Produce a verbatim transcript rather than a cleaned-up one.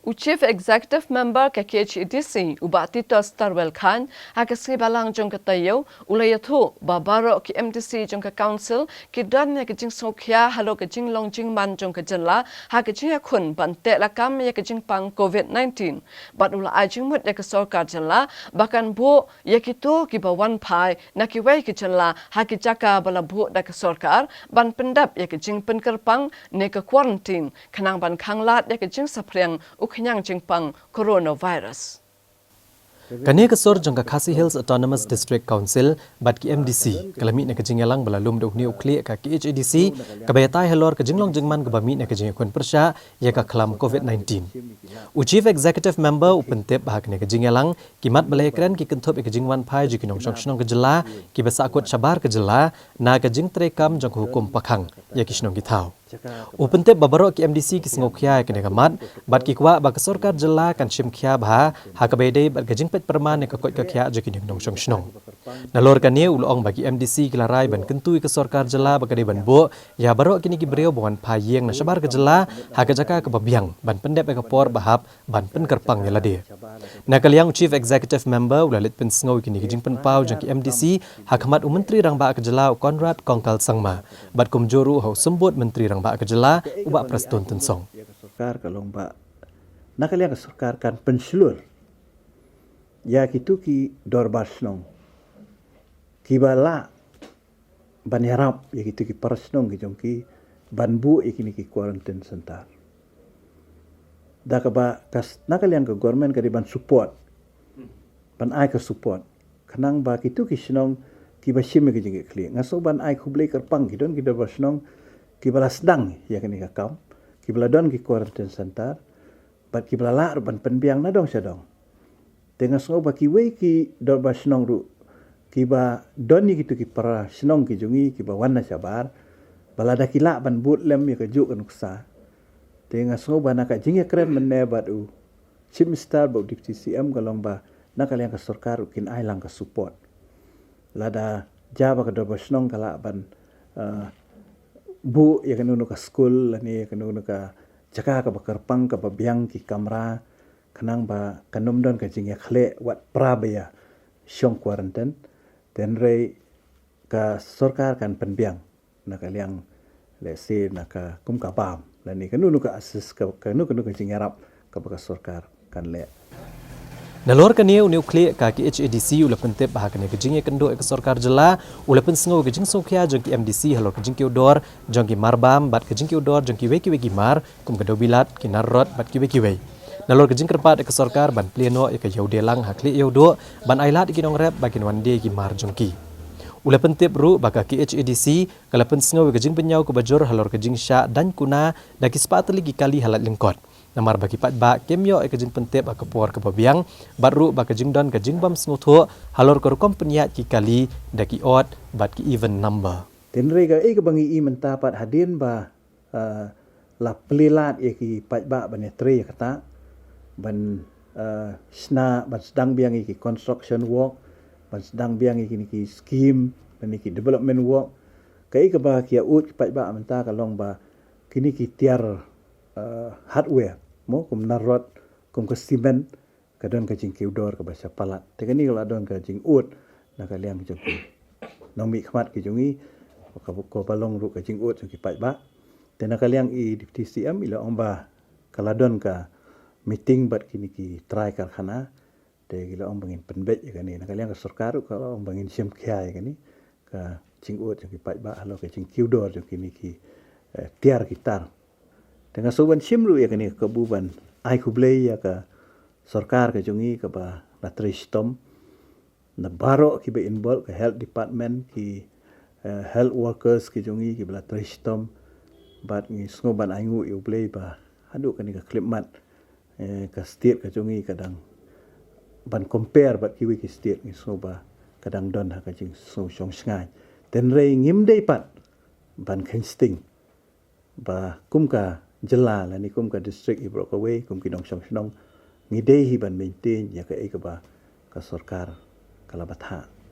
U Chief Executive Member ka K H A D C, u Bah Titos Tarwel Chyne, ha ka sngi Balang jong ka taïew, u la ïathuh ba baroh ki M D C jong ka Council ki don ïa ka jingsngewkhia halor ka jinglong jingman jong ka jylla ha ka jingïakhun ban teh lakam ïa ka jingpang COVID nineteen. Bad u la ai jingmut ïa ka sorkar jylla ba kan buh ïa kito kiba wan phai na kiwei ki jylla ha ki jaka ba la buh da ka sorkar ban pyndep ïa ka jingpynkyrpang ne ka quarantine, khnang ban khanglad ïa ka jingsaphriang u khñiang jingpang coronavirus. Kane ka sor jong ka Khasi Hills Autonomous District Council bad ki M D C ka la mih na ka jingïalang ba la lum da une u khlieh ka K H A D C, kaba ïatai halor ka jinglong jingman kaba mih na ka jingïakhun pyrshah ïa ka khlam COVID nineteen. U Chief Executive Member u pyntip ba ha kane ka jingïalang ki mat ba la ïakren ki kynthup ïa ka jingwan phai jong ki nongshong shnong ka jylla kiba sahkut shabar ka jylla na ka jingtreikam jong ka hukum pakhang ïa ki shnong ki thaw. U pyntip ba baroh ki M D C ki sngewkhia ïa kane ka mat bad ki kwah ba ka sorkar jylla kan shim khia bha ha kaba ïadei bad ka jingpeit pyrman ïa ka koit ka khiah jong ki nongshong shnong. Nalor kane u la ong ba ki M D C ki la rai ban kyntu ïa ka sorkar jylla ba ka dei ban buh ïa baroh kine ki briew ba wan phai ïing na shabar ka jylla ha ka jaka kaba biang ban pyndep ïa ka por ba hap ban pynkyrpang ïa lade. Na ka liang u Chief Executive Member u la leit pynsngew ïa kine ki jingpynpaw jong ki M D C ha khmat u Myntri Rangbah ka jylla u Conrad Kongkal Sangma bad kumjuh ruh ha u Symbud Myntri Rangbah ka jylla u Bah Prestone Tynsong. Ïa ka sorkar ka long ba na ka liang ka sorkar kan pynshlur ïa kito ki dorbar shnong kiba lah ban ïarap ïa kito ki para shnong ki jong ki ban buh ïa kine ki quarantine center. Da kaba ka s-, na ka liang ka government ka dei ban support, ban ai ka support khnang ba kito ki shnong kiba shim ïa ki jingkitkhlieh. Nga sngew ban ai khublei kyrpang ki don ki dorbar shnong kiba la sdang ïa kane ka kam, kiba la don ki quarantine center bad kiba la lah ruh ban pynbiang na dong sha dong. Te nga sngew ba kiwei ki dorbar shnong ruh kiba don ïa kito ki para shnong ki jong ngi kiba wan na shabar, ba lada ki lah ban bud lem ïa kajuh ka nuksa. Te nga sngew ba na ka jingïakren mynne bad u Chief Minister bad u Deputy C M ka long ba na ka liang ka sorkar ruh kin ai lang ka support. Lada jia ba ka dorbar shnong ka lah ban, eh, buh ïa kano kano ka skul lane ïa kano kano ka jaka kaba kyrpang kaba biang ki kamra, khnang ba kan ym don ka jingïakhleh wat pra ba ïa shong quarantine, hynrei ka sorkar kan pynbiang na ka liang, let's say, na ka kum ka bam lane kano kano ka assist ka, kano kano ka jingïarap kaba ka sorkar kan leh. Nalor kane une u khlieh ka K H A D C u la pyntip ba ha kane ka jingïakynduh ïa ka sorkar jylla u la pynsngew ïa ka jingsngewkhia jong ki M D C halor ka jingkiew dor jong ki mar bam bad ka jingkiew dor jong kiwei kiwei ki mar kum ka dewbilat, ki narrot bad kiwei kiwei. Nalor ka jingkyrpad ïa ka sorkar ban plie noh ïa ka ïewdei lang ha khlieh ïewduh ban ailad ïa ki nongrep ba kin wan die ïa ki mar jong ki. U la pyntip ruh ba ka K H A D C ka la pynsngew ïa ka jingbynñiaw kaba jur halor ka jingshah daiñ kuna da ki spah tylli ki kali ha Laitlyngkot, namar ba ki paidbah kim ïoh ïa ka jingpyntip ha ka por kaba biang bad ruh ba ka jingdon ka jingbym sngewthuh halor ka rukom pynïaid ki kali da ki odd bad ki even number. Hynrei kaei kaba ngi i mynta pat hadien ba, eh, la plie lad ïa ki paidbah ban ïatrei ïa kata, ban, eh, shna, ban sdang biang ïa ki construction work, ban sdang biang ïa kine ki scheme lane ki development work. Kaei kaba ki ïa ud ki paidbah mynta ka long ba kine ki tiar, eh, hardware, mo, kum narrot, kum ka cement, ka don ka jingkiew dor kaba shah palat. Te kane ka la don ka jingud na ka liang jong ki nongmihkhmat ki jong ngi, kaba, kaba long ruh ka jingud jong ki paidbah. Te na ka liang i Deputy C M i la ong ba ka la don ka meeting bad kine ki trai karkhana, te ki la ong ba ngin pynbeit ïa kane. Na ka liang ka sorkar ruh ka la ong ba ngin shim khia ïa kane ka jingud jong ki paidbah halor ka jingkiew dor jong kine ki, eh, tiar ki tar. Te nga sngew ban shim ruh ïa kane ka kabu ban ai khublei ïa ka sorkar ka jong ngi kaba la trei shitom, na baroh kiba involve, ka health department, ki, eh, health workers ki jong ngi kiba la trei shitom. Bad ngi sngew ban ainguh ïa U Blei ba haduh kane ka khyllipmat, eh, ka state ka jong ngi ka dang, ban compare bad kiwei ki state, ngi sngew ba ka dang don ha ka jingsngew shong shngaiñ. Hynrei ngim dei pat ban kheiñ sting ba kum ka jylla lane kum ka district hi baroh kawei, kum ki nongshong shnong, ngi dei hi ban maintain ïa kaei kaba ka sorkar ka la bthah.